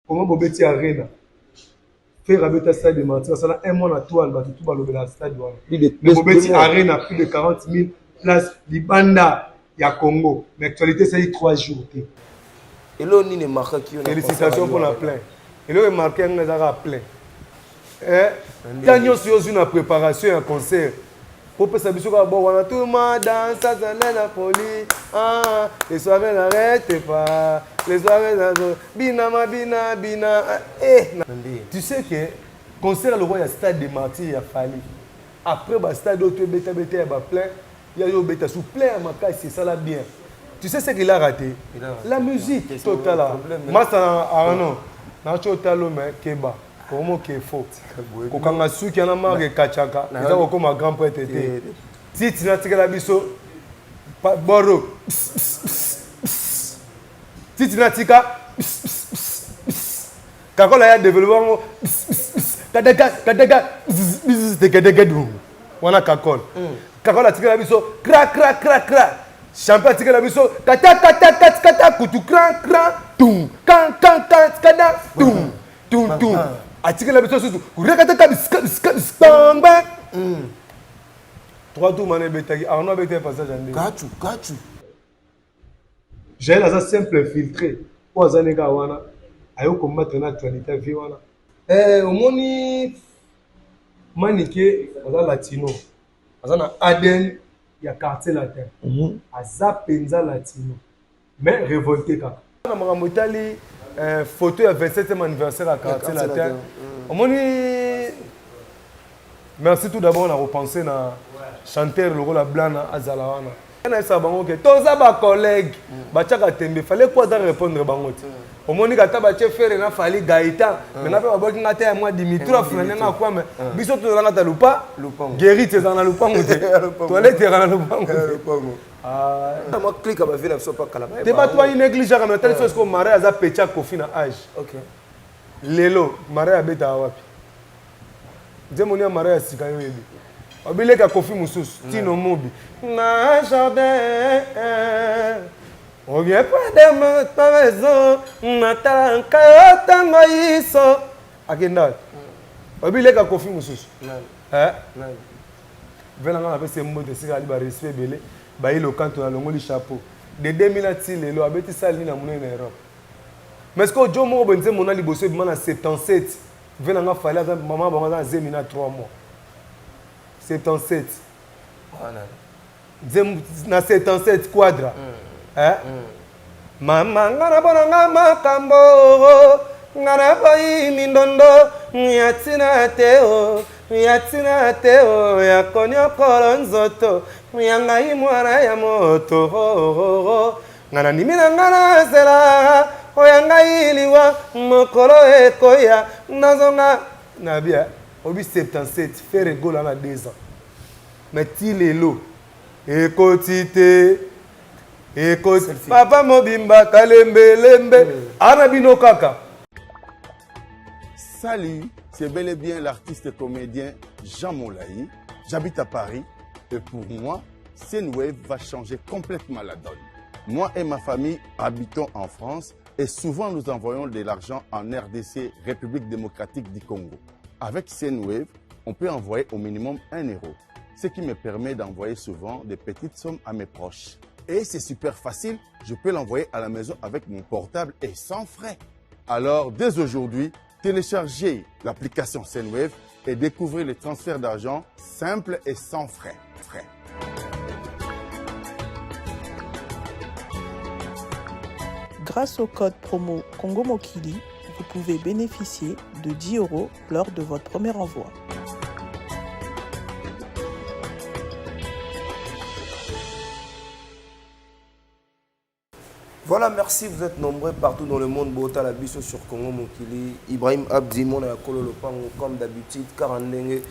Comment bobeti arena? Ferre abeta stade de martyr asala un mois na toile bato tout balobela stade wana. Mais bobeti arena plus de 40 000 places libanda ya Congo. Mais actualité esali 3 jours te. Eloko nini emarkaki yo na Félicitations pour la plein. Eloko emarke yango eza kaka plein. Eh, ta nyonso yo ozwi na préparation ya concert popesa biso kaka bo wana tout le monde danse azala na folie ah, les soirées n'arrêtent pas les soirées bina ma bina bina eh, tu sais que concert lokola ya stade de martyr ya Fally après ba stade oyo toebetabeta ya ba plein ya yo obeta sous plein ya makasi esala bien. Tu sais ce qu'il a raté? La musique totala masa na arno naco otalo me keba okomoke faux kokanga suki yana marke ekachaka eza kokoma grand prêtre te titi natikela biso boro titi natika kakola ya developpe yango kadaka kadaka tekedekedu wana kakol kakol atikela biso kra kra kra kra champion atikela biso kata kata kata kata kutu kran kran tum kan kan kan kada tum tum tum atikela biso susu kurekataka bisika bisika bisbangba trois tours mana ebetaki arno abetaki passage ya ndenge kachu kachu. Jael aza simple infiltré oyo aza ndenge kaka wana ayo combattre na actualité ya vie wana. Eh, omoni Manike aza latino aza na ADN ya quartier latin mm -hmm. aza penza latino mais révolté kaka na makambo etali eh, photo ya 27e anniversaire ya quartier latin omoni. Merci tout d'abord na repenser na chanteur lokola Blana azala wana. Nayebisaka bango ke toza ba collègue batiaka tembe fallait quoi aza répondre bango te. Omoni kata batie Ferre na Fally Gaëtan mais nga pe babwaki nga te ya mwa Dimitrov na ndenge akwa mais biso tozalaka ta lupa Guérite ezala na lupango te toilette ezala na lupango te. Mwa clique ya ba vie na biso pa kala te bato ba negligeaka mais tali soki Marais aza petit ya Koffi na age. Lelo Marais abetaka wapi? Nzembo nini ya Marais ya sika yo oyebi? Obileka Koffi mosusu, Tino Mubi. Na jardin Au bien près de ma maison natalaka yo ntango iso akenda wapi? Obileka Koffi mosusu. Eh? Vela nga napesi ye mbote esika ali ba respect ebele bayi lokanto na longoli chapeau de 2000 ti lelo abeti salle nini ya monene na Europe mais sikoyo jo moko boye nzembo na liboso ebima na 77 Vie na nga Fally aza maman bango aza na zemi na 3 mois. 77. Wana. Zem na 77 quadra. Mm. Eh? Mm. Mama nga na bona nga makambo nga na boyi mindondo ya tina te o ya tina te o ya konyokolo nzoto ya ngai mwana ya moto Nga na ndimi na nga na zela oya ngai liwa mokolo ekoya nazonga na bia obi 77 Ferre Gola na 2 ans mais ti lelo ekoti te ekoti papa mobimba kalembelembe ana bino kaka. Salut, c'est bel et bien l'artiste comédien Jean Molayi. J'habite à Paris et pour moi, Sendwave va changer complètement la donne. Moi et ma famille habitons en France et souvent nous envoyons de l'argent en RDC, République démocratique du Congo. Avec Sendwave, on peut envoyer au minimum 1 euro, ce qui me permet d'envoyer souvent des petites sommes à mes proches. Et c'est super facile, je peux l'envoyer à la maison avec mon portable et sans frais. Alors, dès aujourd'hui, téléchargez l'application Sendwave et découvrez les transferts d'argent simples et sans frais. Frais. Grâce au code promo Congo Mokili, vous pouvez bénéficier de 10 euros lors de votre premier envoi. Voilà, merci, vous êtes nombreux partout dans le monde. Bota la biso sur Congo Mokili. Ibrahim Abdi, mon Kolo Lopango, comme d'habitude, Karandenge,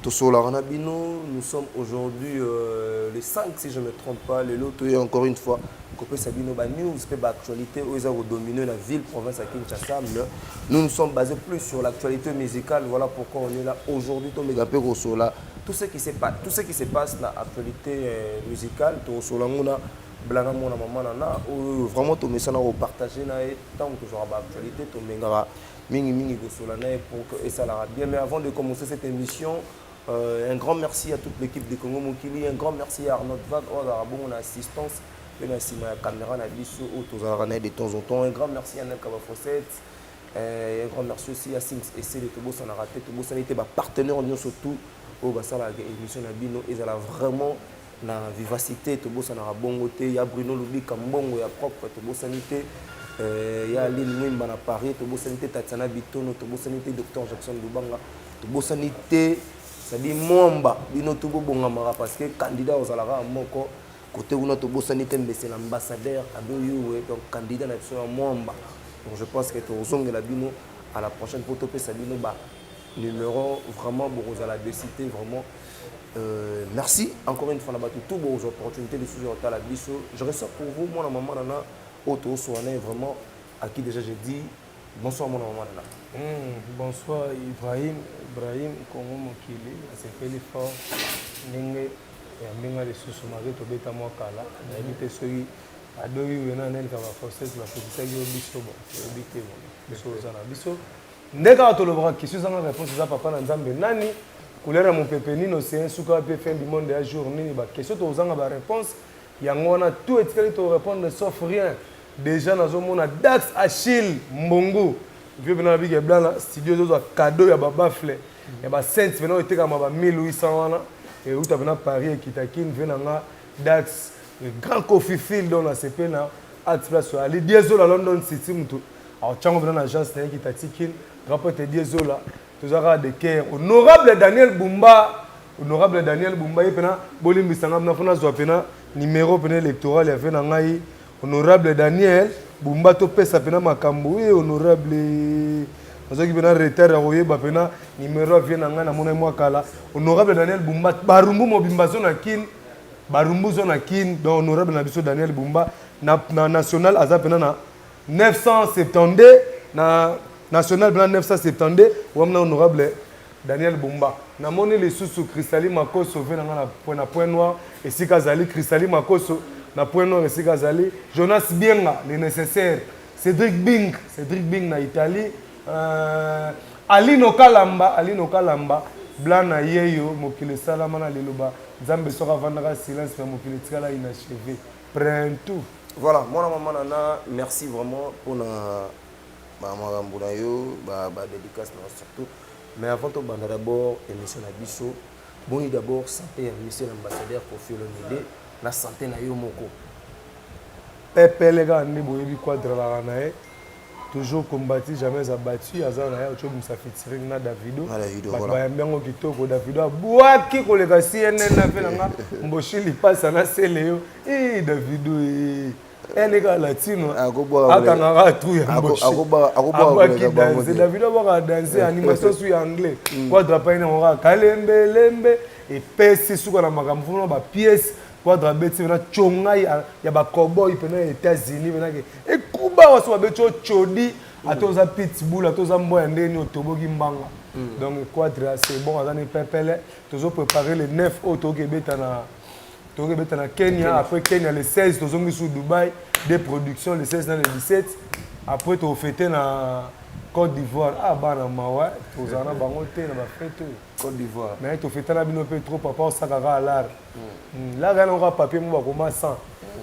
Tosola Bino. Nous sommes aujourd'hui euh, le 5, si je ne me trompe pas, le loto et encore une fois, kopesa bino ba news pe ba actualité oyo eza kodominer la ville province ya Kinshasa. Mais nous nous sommes basés plus sur l'actualité musicale. Voilà pourquoi on est là aujourd'hui. Tomeka pe kosola tout ce qui se passe, tout ce qui se passe na actualité euh, musicale. Tosola nguna. Blana mwana mama na na oyo vraiment tomesana kopartage na ye ntango tozwaka baactualité, tomengaka mingimingi kosola na ye pour que esalaka bien. Mais avant de commencer cette émission, un grand merci à toute l'équipe de Congo Mokili, un grand merci à Arnaud Vague oyo azalaka bongo na assistance mpe na nsima ya caméra na biso oyo tozalaka na ye de temps en temps. Un grand merci à Nelka Bafosette, un grand merci aussi à Sims Esele. Tobosanaka te, tobosani te bapartenaire nyonso tout oyo basalaka émission na bino ezala vraiment na vivacité. Tobosanaka bongo te ya Bruno Lubika, mbongo ya propre. Tobosani te ya Aline Mwimba na Paris. Tobosani te Tatiana Bitono. Tobosani te Docteur Jackson Lubanga. Tobosani te, c'est-à-dire mwamba bino to bobongamaka parce que candidat ozalaka moko côté kuna. Tobosani te mbese l'ambassadeur Ado Yuwe, donc candidat na biso ya mwamba. Donc je pense que tozongela bino à la prochaine po topesa bino ba numéro vraiment bokozala décité vraiment. Merci encore une fois na bato tout bozwa opportunité lisusu ya kotala biso. Je ressors pour vous mwana mama nana oyo tooswana vraiment, à qui déjà je dis bonsoir, mwana mama nana. Bonsoir Ibrahim, Ibrahim Congo Mokili. Asepeli fort ndenge ya ndenge lisusu make tobeta mwa kala. Nayebi te soki adoyi oyo na nelka bafossete bapekisaki yo biso. Bon, toyebi te. Bon, biso oza na biso nde kaka tolobaka question ezanga réponse. Eza papa na Nzambe nani, couleur ya mopepe nini, océan suka mpe fin du monde ya jour nini? Baquestion tozanga baréponse yango wana. Tout etikali torépondre sauf rien. Déjà nazomona Dax Achille Mbongo, vieux mpena nabiki eblana studio, ezozwa cadeau ya babaffle ya basainte mpena oyo etekama ba 1800 wana, euta mpena Paris, ekitaki mve na nga Dax, le grand Kofi Phil. Donc nasepe na art place oyo ali Diezola London City, moto aotyango mpena na agence na ye kita tikine. Grand pote Diezola, toza kaka de cœur. Honorable Daniel Bumba, honorable Daniel Bumba ye mpena bolimbisanga mpena mpo nazwa mpena numéro mpena électoral ya ve na ngai honorable Daniel Bumba, topesa mpena makambo ye. Honorable, nazwaki mpena retard ya koyeba mpena numéro ya vie na ngai. Namonaki mwa kala honorable Daniel Bumba, Barumbu mobimba zo na Kine, Barumbu zo na Kine. Donc honorable na biso Daniel Bumba na national aza mpena na 972, na national mpena 972 wamna honorable Daniel Bumba. Namoni lisusu Cristali Makoso ve na ngai na Point Noir, esika azali Cristali Makoso na Point Noir, esika azali Jonas Bienga, le nécessaire, Cédric Bing, Cédric Bing na Italie, Alino Kalamba, Alino Kalamba blan na ye yo. Mokili esalama na liloba Nzambe, soki avandaka silence me mokili etikala inachevé printout. Voilà, mwana mama nana, merci vraiment mpona bamakambo na yo, badédicace na yo surtout. Mais avant tobanda d'abord émission na biso, boni d'abord santé ya monsieur l'ambassadeur Kofi Olomide na santé na yo moko? Pepele kaka nde boyebi, quadralaka na ye toujours combattu, jamais abattu. Aza na ye oti obimisa featuring na Davido. Na Davido, bato voilà. Bayambi yango kitoko. Davido abwaki koleka CNN na mpe nanga mboshi lipasa na sele yo. E Davido e ene kaka latino akangaka tu ya mboshi. Akobwaka Abwaki koleka bango danse. te. Davido abwaka danse, animation su ya anglais. Quadra pai nango kaka kalembelembe epesi suka na makambo fona bapièce. Quadra abeti mpena congai ya bacoboy mpena ya États-Unis, mpena ke ekuba waso babeti oyo codi, ata oza pitbull, ata oza mbwa ya ndeni, otoboki mbanga. Donc Quadra, c'est bon, aza ni pepele. Tozopréparer le 9 oyo tokebeta na Kenya. Après Kenya, le 16 tozongi sur Dubai, des productions le 16 na le 17. Après tofete na Côte d'Ivoire. Ah, bana mawa, tozala na bango te na bafete oyo. Côte d'Ivoire. Mais tofeta na bino mpe trop. Papa osakaka alar lar yana oka papier mo bakoma 100,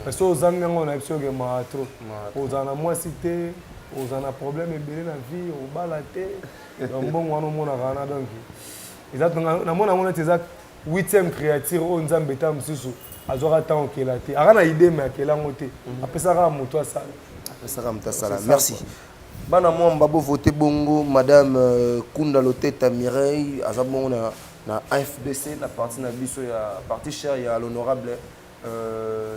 mais so ozangi yango na biso okemaka trop. Ozala na mwasi te, ozala na problème ebele na vie, obala te. Donc mbongo wana omonaka wana, donc eza namona yango neti eza huitième créature oyo Nzambe eta mosusu azwaka ntango okela te. Aka na idée me akela yango te, apesaka moto asala. Apesaka moto asala. Merci bana mwamba, bovote bongo madame Kunda Loteta Mireille, aza bongo na AFDC, na parti na biso ya parti cher ya l'honorable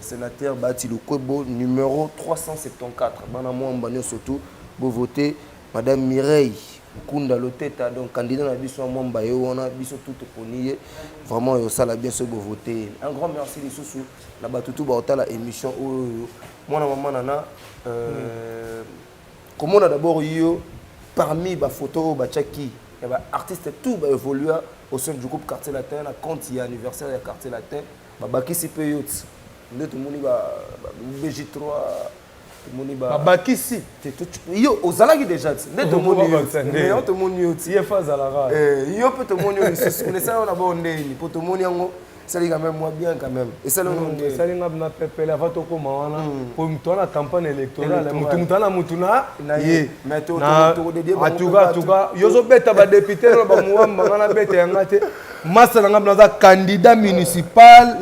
sénateur Bati Lukwebo, numéro 374. Bana mwamba nyonso tu bovote madame Mireille Kunda Loteta, donc candidat na biso ya mwamba ye wana, biso tu toponi ye vraiment osala bien soki bovote ye. Un grand merci lisusu na bato tu baotala émission oyo. Mwana mama nana, komona d'abord yo parmi bafoto oyo batiaki ya baartiste tout baévolua au sein du groupe Quartier Latin na compte ya anniversaire ya Quartier Latin, babakisi mpe yo ti. Nde tomoni ba BG3, tomoni ba Babakisi. Yo ozalaki déjà ti nde tomoni yo. Babakisa nde. Mais yo tomoni yo ti. Ye fa azalaka. Eh, yo mpe tomoni yo lisusu kuna, esali yo na bao ndeni mpo tomoni yango, esali quand même moi bien quand même, esali yo ndeni. Esali nga na pepele. Avant tokóma wana, po moto wana campagne électorale, Électorale. motu moto wana mutu na Na ye. ye. Mais tokodedie bango mpe atuka atuka yo ozobeta badéputé na bamuwamba, nga nabeta yanga te. Masa na nga mpe naza candidat municipal,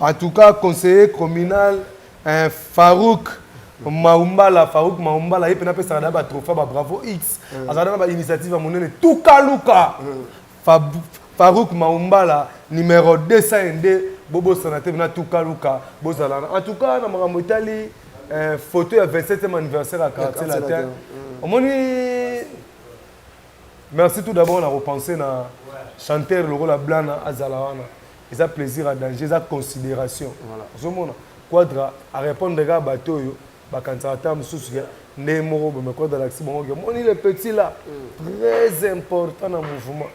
en tout cas conseiller communal, Farouk Maumbala. Farouk Maumbala, ye mpe napesaka na batrophée, babravo x, azalaka na bainitiative ya monene. Tukaluka Farouk Maumbala numéro 202, bobosana te na Tukaluka, bozala na. En tout cas, na makambo etali photo ya 27e anniversaire ya Quartier Quartier Latin, Latin. Omoni, merci tout d'abord na repenser na chanteur lokola Blana azala wana, eza plaisir à danger, eza considération. Ozomona Quadra arépondre kaka bato oyo bakanisaka ata mosusu ke nde moko boye. Quadra alakisi bango ke moni le petit là, très important na mouvement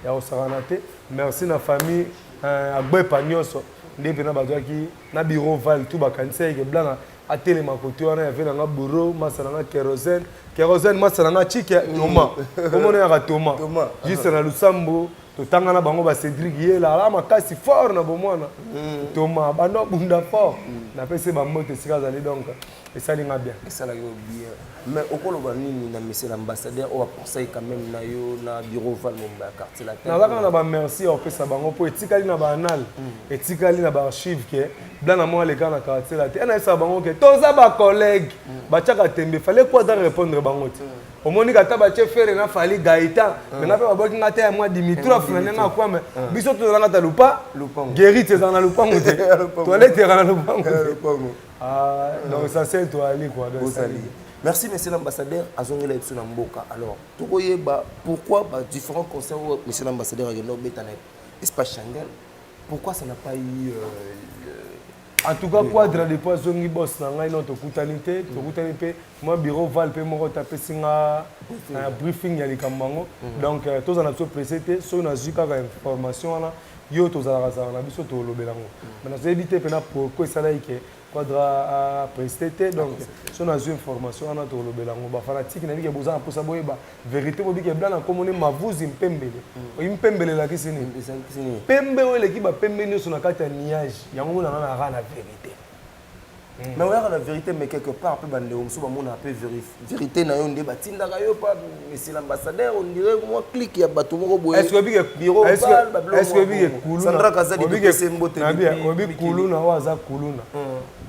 ya kosakana te. Merci na famille Agbepa nyonso nde mpena bazwaki na bureau val tout, bakanisa eke Blana atelema kote wana ya ve nanga bureau, masa nanga Kérosène, Kérosène, masa nanga Chike Toma, komona yaka Toma. Thomas. Juste na lusambo totanga na bango, bacédrik yela ala makasi fort na bomwana. Toma bando abunda fort, napesi bambote esika azali, donc esali nga bien. Esalaki yo bien, mais okoloba nini na monsieur l'ambassadeur oyo aconseille quand même na yo na bureau val momba ya Quartier Latin? Naza kaka na bamerci ya kopesa bango mpo etikali na baannales, etikali na baarchive ke Blana moko aleka na Quartier Latin. Anayebisaka bango ke toza bacollègue, batiaka tembe, fallait po aza répondre bango te. Omoni kata batie Ferre na Fally Gaëtan, mais nga mpe babwaki nga te ya mwa Dimitrov na ndenge akwame. Biso tozalanga ta lupa Lupango. Guérite ezala na lupango te, toilette ezala na lupango te. Lupango. Ah, donc essentiel toali quoi, donc Ozali. Merci monsieur l'ambassadeur. Azongela biso na mboka. Alors tokoyeba pourquoi ba différents concerts oyo monsieur l'ambassadeur akenda obeta na espace Schengen, pourquoi ça n'a pas eu En tout cas, Quadra, depuis azongi boss na ngai, no tokutani te. Tokutani mpe mwa bureau val mpe moko tapesi nga na briefing ya likambo yango. Donc tozala na biso pressé te. Soki nazwi kaka information wana, yo tozalaka zala na biso, tolobela yango. Mais nazoyebi te mpena pourquoi esalaki ke Quadra apreste te. Donc soki nazwi information wana, tolobela yango. Bafanatike nayebi ke boza na mposa boyeba vérité. Bobike Blana komoni Mavuzi Mpembele. Oyi Mpembele elakisi nini? Ezalaki nini? Pembe oyo eleki bapembe nyonso na kati ya nuage. Yango monanga na kaka na vérité. Mais oyaka na vérité, mais quelque part mpe bandeko mosusu bamona mpe vérité na yo nde batindaka yo pa monsieur l'ambassadeur. On dirait mwa clique ya bato moko boye. Est-ce que obike bureau val, babilo est-ce que moko obike bongo. Kuluna Sandra Kazadi, topesi ye mbote depuis obi mikili. Kuluna oyo aza kuluna,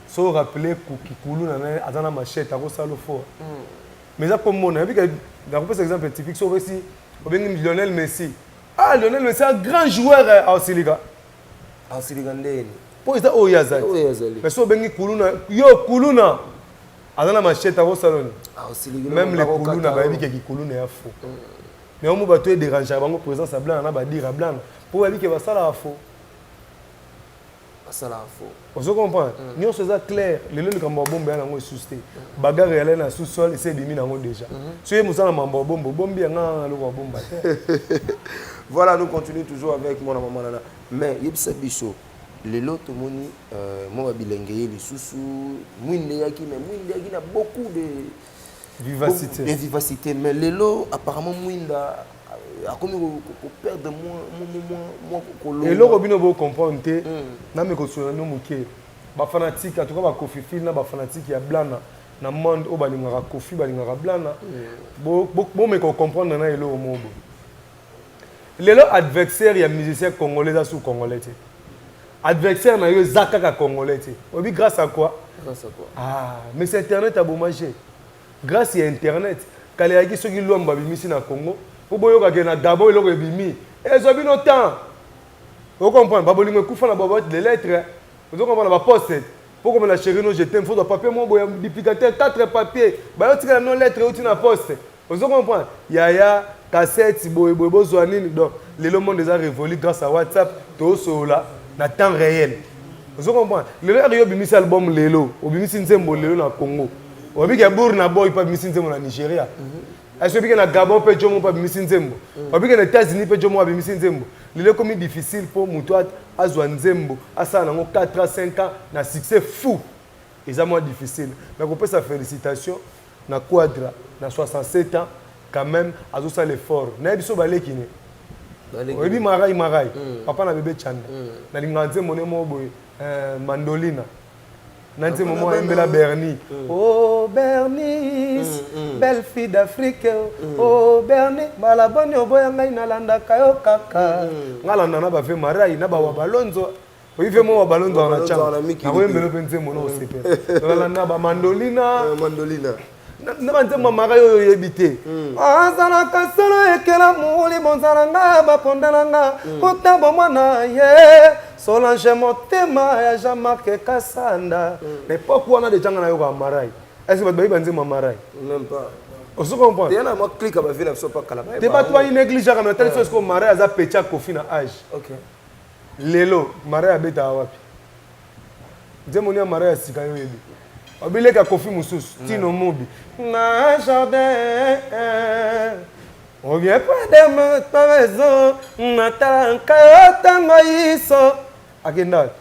so rappele kuki kuluna na ye aza na machette, akosala fort, mais eza komona yebi. Nakopesa exemple typique: so opesi, obengi Lionel Messi, ah, Lionel Messi un grand joueur, aosilika. Asilika ndeni? Mpo eza oyo azali. Oyo azali. Mais so obengi kuluna, yo kuluna aza na machette, akosala nini? Asiliki. Même les kuluna bayebi ke kikuluna ya faux, mais omo bato edérangeaka bango présence ya Blana na badire ya Blana, mpo bayebi ke basalaka faux. Basalaka faux. Ozo comprendre, nyonso eza clair. Lelo likambo ya bomba ya nango esusu te. Bagarre yale na sous-sol esi ebimi nango déjà. So ye mosala mambo ya bomba, obombi yanga na eloko ya bomba te. Voilà, nous continuons toujours avec mon maman nana. Mais yebisa biso, lelo tomoni mwa babilenge ye lisusu mwinde eyaki, mais mwinde eyaki na beaucoup de vivacité. De vivacité, mais lelo apparemment mwinda akomi koperdre mwa kolonga. Eloko bino bocomprendre te, nami kosola no moke. Bafanatike, en tout cas bakofifile na bafanatike ya Blana na monde oyo balingaka Kofi, balingaka Blana, bomeka kocomprendre na eloko moko boye. Lelo adversaire ya musicien congolais eza su congolais te. Adversaire na yo eza kaka congolais te. Oyebi grâce à quoi? Grâce à quoi? Ah, mais c'est internet abomage. Grâce ya internet, kala eyaki soki lwambo abimisi na Congo, mpo boyokake na Gabon eloko ebimi, ezwa bino temps. Ocomprendre, babolingo ekufa na baboîte de lettres. Ozocomprendre, baposte mpo komela chéri no je t'aime, faut papier moko boye, duplicateur, quatre papier, bayotikala no lettre euti na poste. Ozo comprendre, yaya cassette boye boye, bozwa nini. Donc lelo monde eza révolu grâce à WhatsApp, toosolola na temps réel. Ozo comprendre, lelo yaka yo obimisi album lelo, obimisi nzembo lelo na Congo, obiki ya Burna Boy mpe abimisi nzembo na Nigeria. Aso bike na Gabon mpe jomo mpe abimisi nzembo. Babike na États-Unis mpe jomo abimisi nzembo. Lelo ekomi difficile mpo moto azwa nzembo asala nango 4 ans, 5 ans na succès fou. Eza mwa difficile. Mais kopesa félicitation na Quadra na 67 ans quand même, azosala effort. Nayebi so baleki ne. Oyebi Marai Marai, papa na bebe Chanda. Nalingaka nzembo ne moko boye, Mandolina. Na nzembo moko ayembela Bernie. Oh Bernice, belle fille d'Afrique. Oh Bernie, balaboni oboya ngai, nalandaka yo kaka. Nga landa na bave Marai na bawa balonzo. Oyebi ve moko balonzo wana Balonzo na na mikili. Nakoyembela mpe nzembo na osepela. Nalanda ba Mandolina. Mandolina. Na banzembo ya Marai oyo oyebi te. Azalaka solo ekela molimo nzala nga baponda na nga ota bomwana ye Solange motema ya Jean-Marc Kasanda. Na époque wana deja nga nayoka Marai. Est-ce que bato bayebi banzembo ya Marai? Même pas. Ozo comprendre? Teya na mwa clique ya bavie na biso pa kala. Te, bato bayinégligeaka me natali so eske Marai aza petit ya Kofi na age. Lelo Marai abetaka wapi? Nzembo ni ya Marai ya sika yo oyebi? Obileka Kofi mosusu Tino Mobi na jardin ou bien près de ma maison, natalaka yo ntango yiso akenda wapi?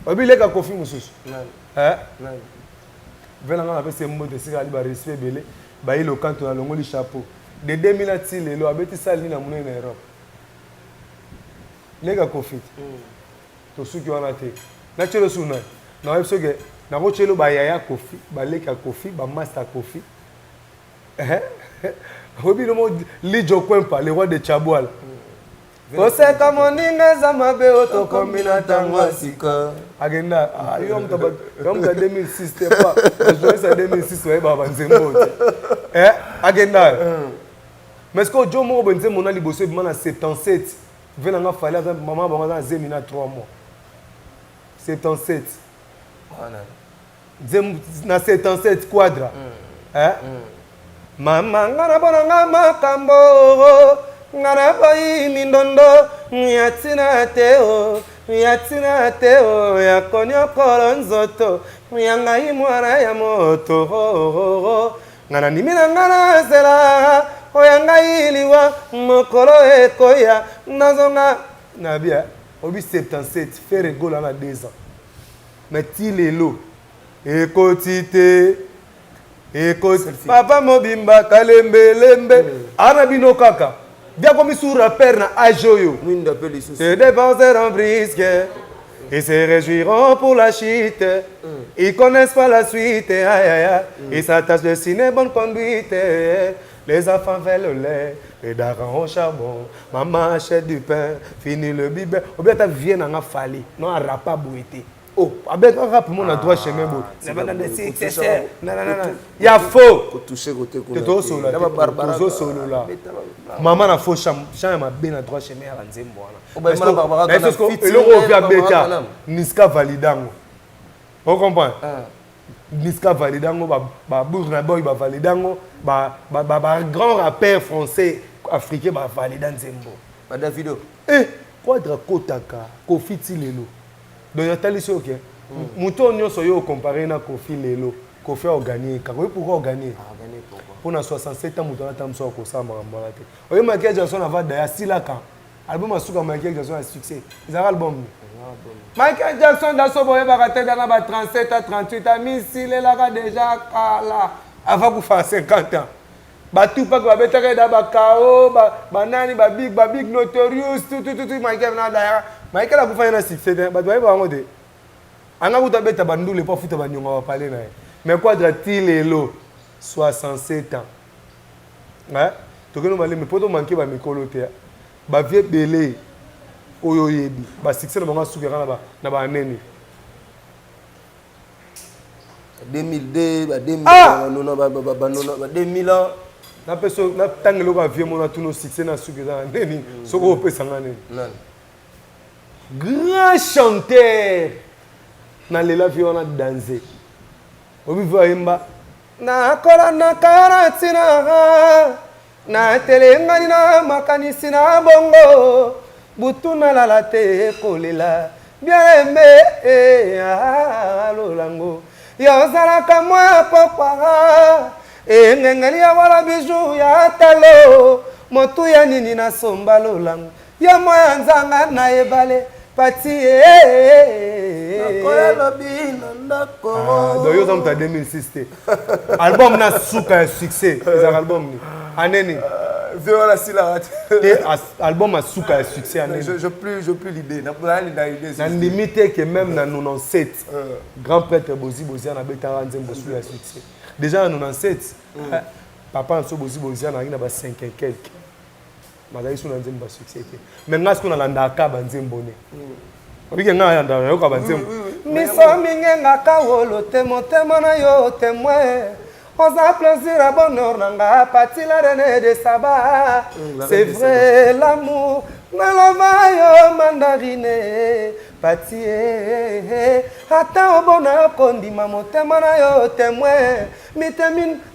Obileka Kofi mosusu. Nani? Eh? Nani? Ve na nga napesi ye mbote esika ali, barespect ebele bayi lokanto, nalongoli chapeau. De 2000 ati lelo abeti sale nini na monene na Europe? Leka Kofi te. Tosuki wana te, natielo su nani? Nayebi soki nakotielo bayaya Kofi, baleki ya Kofi, bamaster ya Kofi. Oyebi nomo Lijo Kwempa, le roi de Chabwala. Koseka moninga eza mabe, oyo tokomi na ntango ya sika. Akenda yo moto ya 2006 te, pa bajournaliste ya 2006 bayebaka banzembo te. Akenda. Mais ce jo moko boye, nzembo na liboso ebima na 77, ve nanga Fally aza mama bango aza na zemi na 3 mois, 77. Wana. Nzembo na 77, Quadra. Eh? Mama nga na bona nga makambo nga na boyi mindondo ya ntina te o ya ntina te o ya koniokolo nzoto ya ngai mwana ya moto. Nga na ndimi na nga na nzela oya ngai liwa mokolo ekoya nazonga na bia. Obi 77, Ferre Gola na 2 ans, mais ti lelo ekoti te, ekoti. Papa mobimba kalembelembe ana bino kaka biakomi su rapper na age oyo. Mwinda mpe lisusu. Se dépenseront brisque et se réjouiront pour la chute. Ils connaissent pas la suite, aïe aïe aïe. Ils s'attachent de ciné bonne conduite. Les enfants veulent le lait, les darons au charbon. Maman achète du pain, fini le bibe. Ou bien ta vie n'a fallu. Non, un rap boye te. Oh, avec un rap mon droit chemin boye. Non, non, non, non. Il y a faux. Kotouche kote kuna. Te tozosolola Na babarbara. tozosolola mama na faux champ champ ya mabe na droit chemin ya banzembo wana. Oh, ba Imana Barbara Na kana biso fit eloko oyo Barbara abeta kana. Niska valide yango, ocomprendre? Ah. Niska valide yango, baBurna Boy bavalide yango, bagrand rappeur français africain bavalida nzembo. Badavido. E Quadra kotaka Kofi ti lelo. Donc natali soki moto oyo nyonso oyo ocompare na Kofi lelo, Kofi aoganie kaka. Oyi pourquoi oganie? Mpo na 67 ans moto wana ata mosu akosala makambo wana te. Oye Michael Jackson ava daya asilaka album asuka. Michael Jackson ya succès ezalaka album ni Michael Jackson daso boyebaka te dana ba 37 a 38 a misilelaka déjà kala avant kufa 50 ans. Batupak babetaka ye da bakao banani babig babig Notorious tutututu. Michael na daya, Michael akufa ye na succès te. Bato bayeba yango te. Anga kuta abeta bandule mpo afuta baniongo bapale na ye. Mais Quadra ti lelo 67 ans. Tokende malembe mpo tomanke bamikolo te. Bavie ebele oyo oyebi, basuccès na bango asukaka na banene. 2002, ba 2000. Ah! Banona banona ba 2000 ans. Napesa natanga eloko ya vie mona tuna succès na suki eza na nini soki opesanga nini. Nani? Grand chanteur nalela vie wana danze. Obi vie ayemba nakolandaka na ntina natelengani na makanisi na bongo butu nalala te kolela bien aimé alolango yo ozalaka mwa pokwa. Engengeli ya wala bijou ya talo motuya nini nasomba lolango ya mwa ya nzanga na ebale pati Nakoya lobi na ndako. Ah, donc yo oza moto ya 2006 te. Album na suka ya succès ezalaka album ni aneni? Vieux wana silaka te. Te, album ya suka ya succès aneni? Je plus l'idée. Na idée. Nandimi te ke même na 97, grand prêtre Bozi Boziana abetaka nzembo su ya succès. Déjà na 97, papa na biso Bozi Boziana azalaki na ba 5 et quelque, bazalaki so na nzembo ya succès te. Mais ngai sikoyo nalandaka banzembo ne obike, ngai nalandaka, nayoka banzembo. Miso mingengaka wolo te, motema na yo témoin, oza plaisir ya bonheur na nga, Pati la reine de Saba. La C'est reine de vrai, l'amour nalova yo mandarine, Pati ata obona kondima, motema na yo témoin, mite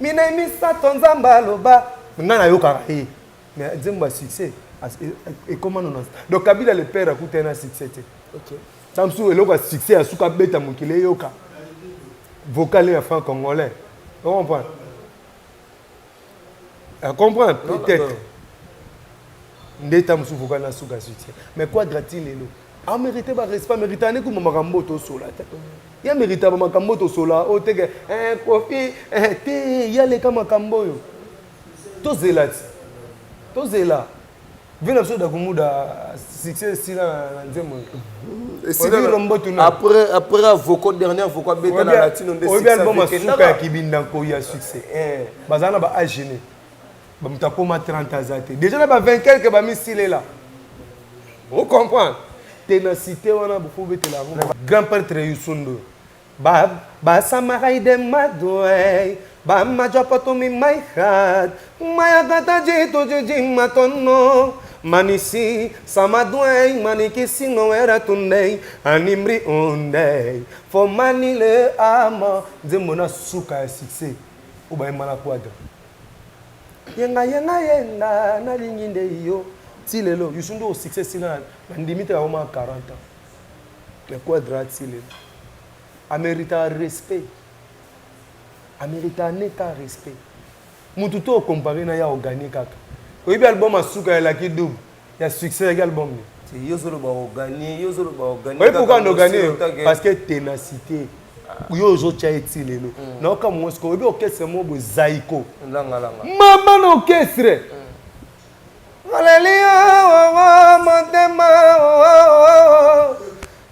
minei misato Nzambe aloba. Ngai nayokaka ye, mais nzembo ya succès ekoma nona. Donc Kabila le père akutani na succès te. Ta mosusu eloko ya succès ya suka abeta, mokili eyoka vocal ya franc congolais. O comprendre? Comprendre peut-être nde ta mosusu vocal na suka succès. Mais Quadra ti lelo amérité barespect, amérité ane kuma makambo oyo tosola te. Ye amérité bamakambo oyo tosola oyo teke Kofi te. Ye aleka makambo oyo tozela ti tozela vi na biso Dakumuda, succès esila na nzembo. Après avocat, dernier avocat beta na latino nde. Oyebi album asuka ya Kibinda Nkoi ya succès, bazala na ba agene, bamoto akóma 30 aza te, déjà na ba 20 quelque bamisilela. Ocomprendre? Ténacité wana bofo betela yango grand prêtre Yusundo. Ba samarai de madway ba majapato mi my heart mayakata jitu jiji matono manisi samadway manikisi noera tunde animri unde fo manile ama. Nzembo na suka ya succès oyo bayemba na Quadra, yenga yenga yenga nalingi nde yo ti lelo. Youssou N'Dour, succès sila na ndimi te akoma 40 ans, mais Quadra ti lelo amérita respect, amérita neta respect. Mutu to ocompare na ya oganye kaka. Oyebi album asuka elaki double ya succès yaki album ni? Yo ozoloba oganye, yo ozoloba oganye. Oyebi pourquoi ndoganye? Parce que ténacité yo ozotya ye ti lelo. Nayoka mongo sikoyo, oyebi orchestre moko boye, Zaiko, mama na orchestre aleli motema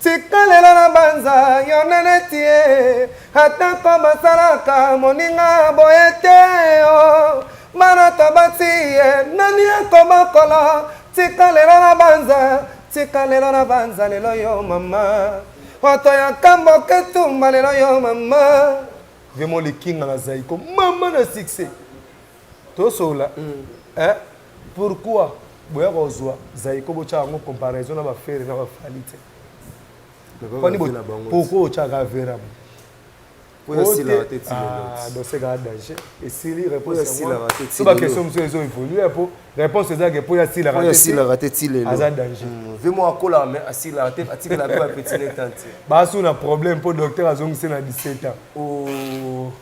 tikalela na banza yo nene tie atako basalaka moninga boye te o bana to bati ye nani akobokola tikalela na banza tikalela na banza lelo yo mama oto ya kambo ketumba lelo yo mama. Vraiment likinga na Zaiko, mama na succès tosola. Eh, pourquoi boya kozwa Zaiko, botya yango comparaison na baFerre na baFally te? Pourquoi otyaka vera? Donc c'est kaka danger esili. Réponse so baquestion mosusu ezo évolue po réponse ezalaka po yasilaka te ti lelo. Aza danger. Vemo akolaka mais asilaka te, atikala mpe bapeti ne tante. Basu na problème mpo docteur azongisi na 17 ans. Oh.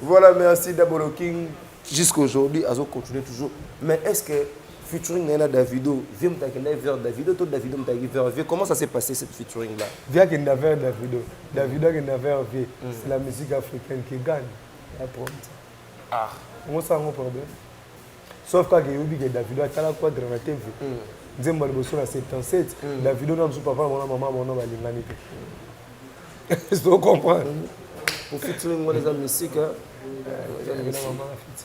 Voilà, merci Dabolo King. Jusqu'aujourd'hui, azo continuer toujours. Mais est-ce que featuring na Davido, vieux mutakenda vers Davido, to Davido mutaki vers vieux? Comment ça s'est passé, cette featuring là? Vieux akenda vers Davido, Davido akenda vers vieux. C'est la musique africaine qui gagne. Ya problème. Ah. Ngosala ngo problème. Sauf kaka eyobi ke Davido atala Quadra na TV. Nzembo ya liboso na 77, Davido na mosusu papa na mona mama bona balingani te. So comprendre? Pour featuring wana eza musique, hein?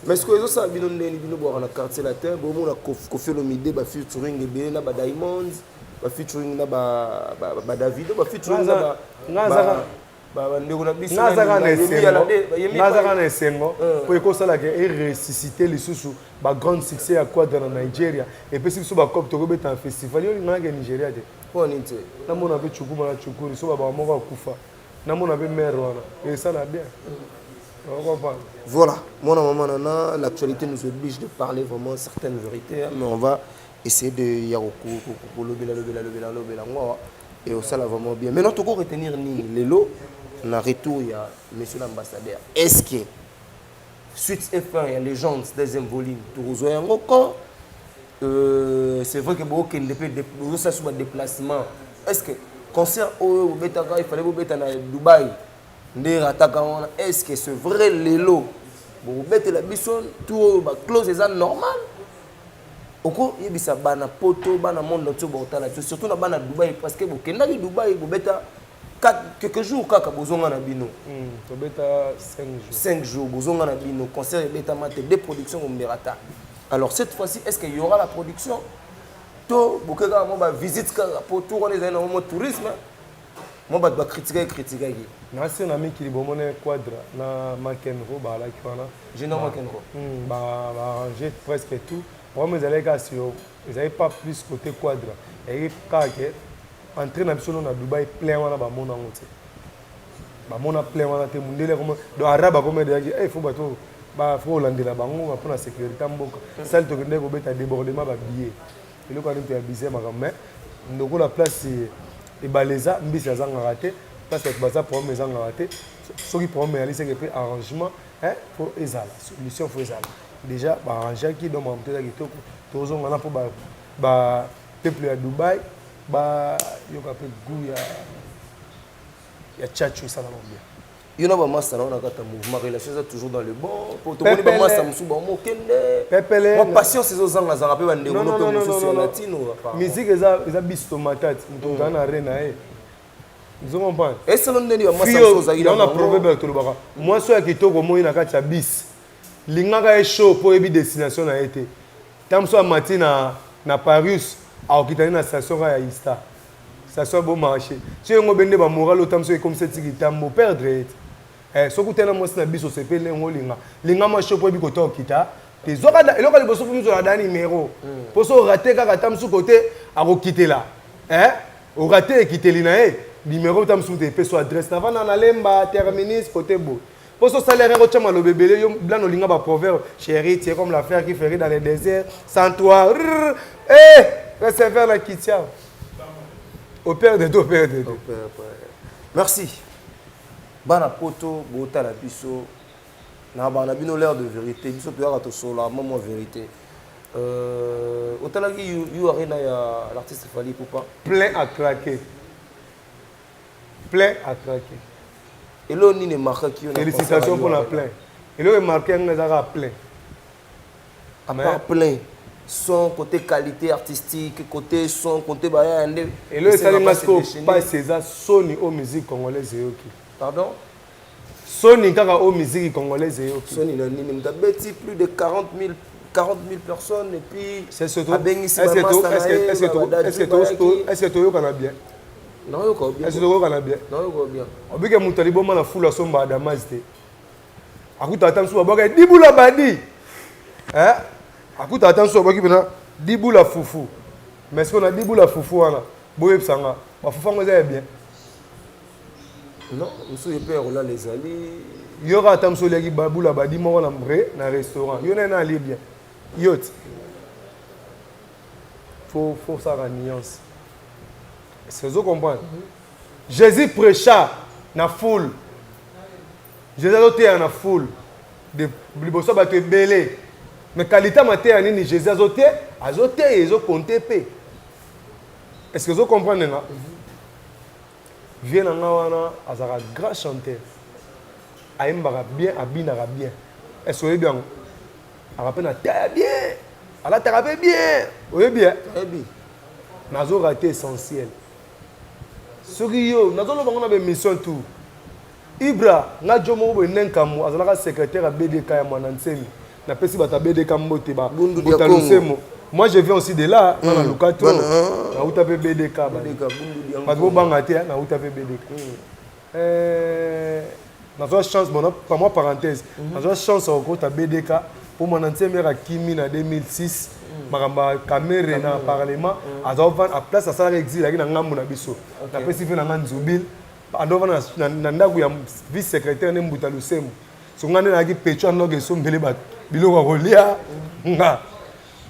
Mais ce que ezosala bino ndeni, bino bwaka na Quartier Latin, bomona Kofi Olomide bafeaturing ebele na badiamonds, bafeaturing na baDavido, bafeaturing na bandeko na biso. Nazaka na esengo mpo ekosalaka eressuscité lisusu bagrande succès ya Quadra na Nigeria. Epesi biso bacope, tokobeta na festival. Yo olinganaka Nigeria te? Mpo nini te? Namona mpe Cukuma na Cukuri so babaka moko akufa, namona mpe mare wana esala bien. Voilà, mon maman nana, l'actualité nous oblige de parler vraiment certaines vérités, mais on va essayer de ya lobela lobela lobela lobela ngo et ça va vraiment bien. Maintenant, tu retenir ni lelo na retour ya monsieur l'ambassadeur. Est-ce que Suite et fin ya Légende deuxième volume tokozwa yango quand? C'est vrai que bokende mpe bozosala so badéplacement. Est ce que concert oyo bobetaka, il fallait bobeta na Dubai nde rataka wana, est ce que c'est vrai lelo bokobetela biso tour oyo baclose eza normal? Okoyebisa bana Poto, bana monde entier bokotala biso, surtout na bana Dubai, parce que bokendaki Dubai, bobeta quelques jours kaka, bozonga na bino. Tobeta 5 jours. 5 jours, bozonga na bino, concert ebetama te, deux productions bomerata. Alors cette fois-ci, est ce qu'il y aura la production to boke kaka mwa bavisite kaka po tour wana ezali nango mwa tourisme, mwa bato bakritikaki kritikaki? Nasi na mikili bomona Quadra na Makenro bazalaki wana. Général Makenro. Baarrange presque tout. Problème ezalaki kaka sur, ezalaki pas plus côté Quadra, ezalaki kaka ke entrée na biso no na Dubai, plein wana bamona yango te, bamona plein wana te. Mundele donc arabe akoma eyaki, il faut bato faut kolandela bango mpona sécurité ya mboka. Sali tokendeki kobeta, débordement babillet, eloko wana mpe ya bize makambo. Mais lokola place ebale eza, mbisi azangaka te. Place bato baza, problème ezangaka te. Soki problème eyali, seke mpe arrangement faut ezala, solution faut ezala. Déjà baarrangeaki, donc makambo to eza kitoko. Tozongana mpo bapeuple ya Dubai bayoka mpe goût ya tchatcho, esalama bien. Yo na bamasta na yo na kati ya mouvement, relation eza toujours dans le bon? Po tomoni bamasta mosusu bango okende Pepele. Mwa patience ezozangazanga mpe bandeko no mpe mosusu ya latino. Musique eza biso matati, moto ozala na re na ye, ozo comprendre? Esalo ndeni bamasta mosusu ozalaki na proverbe tolobaka: mwasi oyo ya kitoko omoi na kati ya bis, lingaka ye chaud mpo oyebi destination na ye te. Ntango mosusu amati na Paris, akokitani na station kaka ya Ista, station ya Bon Marché. So yango bende bamoral oyo, ntango mosusu ekomisa etiki tambo perdre ye te. Soki utena mwasi na biso, osepeli ndenge olinga, linga mwa chaud mpo oyebi kota okita te. Zwaka eloko ya liboso mpo mizwaka da nimero, mpo so orate kaka, ata mosusu kote akokitela, orate ekiteli na ye nimero, ta mosusu te epeso adresse navanda na Lemba, terminus kote boye, mpo so osali rien, kotya maloba ebele. Yo blana olinga baproverbe: "Chéri, tu es comme la fleur qui fleurit dans le désert, sans toi eh receveur na kitia operde te, operde te." Merci. Bana Poto botala biso na bana bino, l'heure de vérité, biso toyaka tosola mwa mwa vérité. Otalaki U Arena ya l'artiste Fally Ipupa? Plein à craquer, plein à craquer. Eloko nini emarquaki yo? Félicitation mpona plein. Eloko emarqué yango ezaka plein. À part plein, son côté qualité artistique, côté son, côté baya nde? Eloko esalinga sikoyo mpasi eza soni oyo musique congolaise eyoki. Pardon? Soni kaka oyo musique congolaise eyoki. Soni na nini? Moto abeti plus de 40 000, 40 000 personnes et puis abengisi. Est-ce que toyokana bien? Nayoka bien. Est-ce que toyokana bien? Nayoka bien. Obike moto aliboma na fulu asomba Adamaz te, akuta ata mosusu babwaka dibula badi, akuta ata mosusu babwaki mpena dibula fufu. Mais soki na dibula fufu wana, boyebisanga, bafufu yango eza ya bien? Non, mosusu mpe ya kolala ezali. Yo kaka ata mosusu oliaki babula badi moko na mbre na restaurant, yo nani alie bien? Yo ti faut salaka nuance. Est-ce que ozo comprendre? Jésus prêcha na foule. Jésus azoteya na foule liboso ya bato ebele, mais qualité mateya nini Jésus azote azoteya ezokonte mpe. Est ce que ozocomprendre nga? Vie na nga wana azalaka grand chanteur, ayembaka bien, abinaka bien. Est ce oyebi yango? Aka mpe na taya bien, alataka mpe bien, oyebi? Oyebi. Nazorater essentiel. Soki yo nazoloba ngo na baémission tout, Ibra nga jo moko boye nde nkambo azalaka secrétaire ya BDK ya Mwana Nsemi. Napesi bato ya BDK mbote, Bundu. Lusemo. Moi, je viens aussi de là, nga na luka to nauta mpe BDK. Bato bobanga te, nauta mpe BDK. Nazwa chance, bon, pa mwa parenthèse, nazwa chance ya kokota BDK mpo Mwana Nsemi yaka kimi na 2006, makambo ya Kamerhe na parlement, aza place asalaka exil, ayaki na ngambo na biso. Napesi mpe na nga nzubile, andovanda na ndako ya vice secrétaire nde Mbuta Lusemo. So nga nde nayaki pecho, andoka esombele bato biloko ya kolia nga.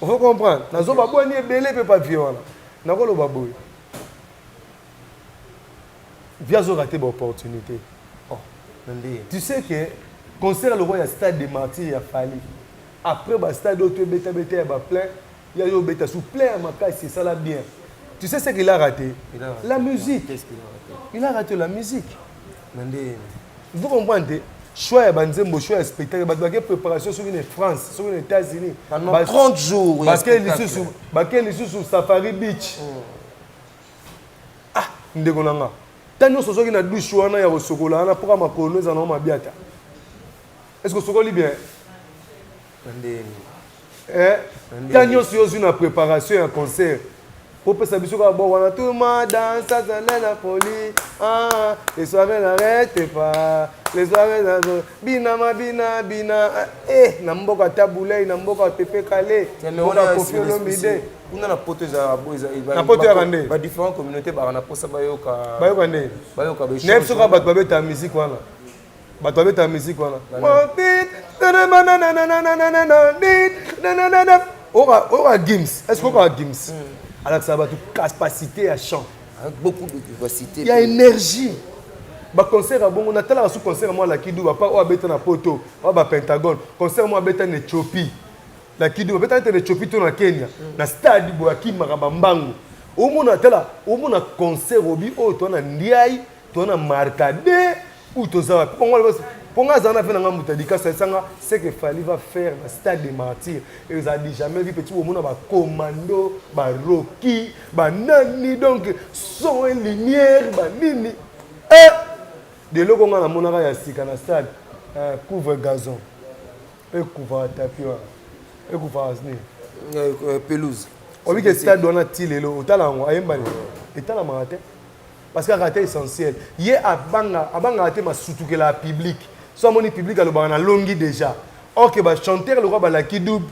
Faut comprendre, nazoba bwani ebele mpe pa vie wana. Nakoloba boye, vie azorater baopportunité. Oh, tu sais que Concert lokola ya Stade des Martyrs ya Fally. Après ba stade oyo to ebeta beta ya ba plein, ya yo obeta sous plein ya makasi esala bien. Tu sais ce qu'il a raté? Il a raté. La musique. Qu'est-ce qu'il a raté? Il a raté la musique. Na nde Vous comprenez? Choix ya banzembo, choix ya spectacle, bato bake préparation soki na France, soki na États-Unis. Pendant 30 jours ya Bake spectacle. lisusu, bake lisusu Safari Beach. Ah, ndeko na nga. Tango nyonso ozwaki na douche wana ya kosokola wana mpoka makolo ezala nango mabiata. Est-ce que osokoli bien? Eh, tango nyonso yo ozwi na préparation ya concert popesa biso kaka bor wana tout le monde danse azala na folie, ah, les soirées n'arrêtent pas, les soirées n'arrêtent bina ma bina bina, eh, na mboka Tabulei, na mboka Pepe Kale, mboka Koffi Olomide. Kuna na poto ezalaka bo eza Na poto yaka nde ba différentes communautés baka na posa bayoka. Bayoka nde bayoka ba nayebi soki bato babetaka musique wana, bato babetaka musique wana, oyoka Gims. Est ce que oyoka Gims alakisaka bato capacité ya chant? Avec beaucoup de vivacité. Ya énergie. Baconcert ya bongo natalaka su concert moko alaki du bapa oyo abeta na poto oyo bapentagone, concert moko abeta na Éthiopie. Lucky Dube abeta nete na Éthiopie to na Kenya, na stade boye akimaka bambangu. Omona, tala, omona concert obi oyo toa na Ndiaye, toa na Markade ou toza wapi. Mpo nga azala na fe na nga moto adikasa esanga ce que Fally va faire na Stade de Martyr ezali jamais vu, petit. Bomona bacommando, baroki, banani, donc son et lumière banini, eh! De eloko nga namonaka ya sika na stade, couvre gazon ekufaka, tapis wana ekufaka nini? Pelouse. Oyebi ke stade wana ti lelo otala yango ayembani etalamaka te, parce que akaka te essentiel. Ye abanga, abangaka te masutukela ya public. So amoni public, alobaka nalongi déjà. Or ke bachanteur lokwa baLucky Dube,